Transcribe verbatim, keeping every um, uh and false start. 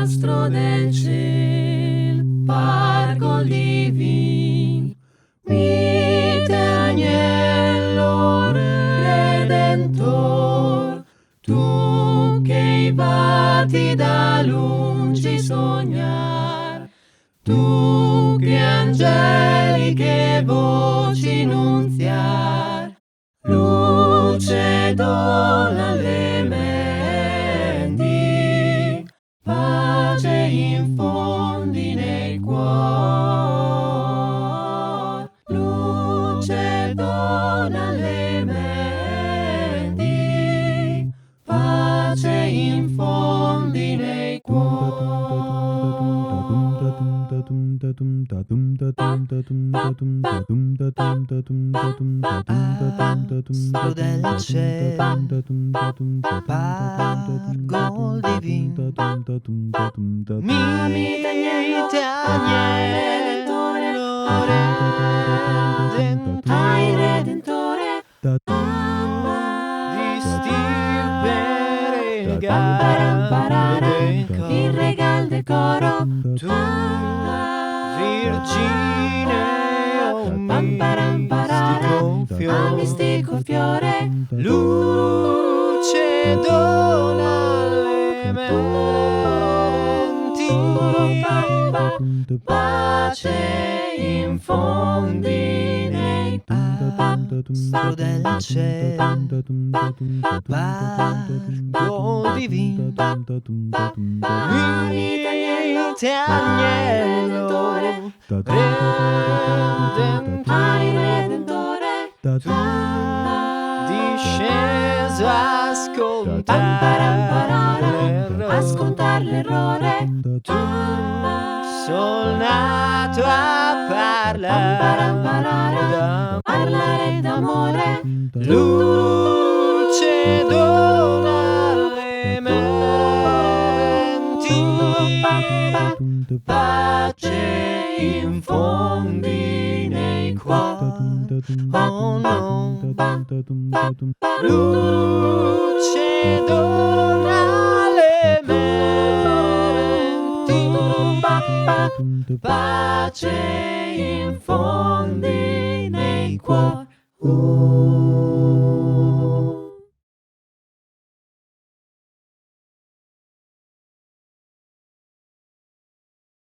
Mastro del ciel, pargol divin, mi te agnello redentor, tu che i vati da lungi sognar, tu che angeliche voci nunziar, luce dona le menti, pace infondi nei cuor. Luce dona le menti, pace infondi nei cuor. Mastro del ciel, pargol divin, mi te agnello redentore, ai redentore, distirpe regal de cor, il regal de coro, tu, Virgine, o mistico fiore, luce dona le menti, pace infondi nei cuor. Mastro del ciel, pargol divin, mi te agnello redentore, ai redentore, tu, disceso a scontare l'errore, a scontare l'errore, tu, sol nato a parlare, parlare d'amore, luce dona le menti, pace infondi nei cuor. Oh no. Luce dona le menti, pace infondi nei cuor.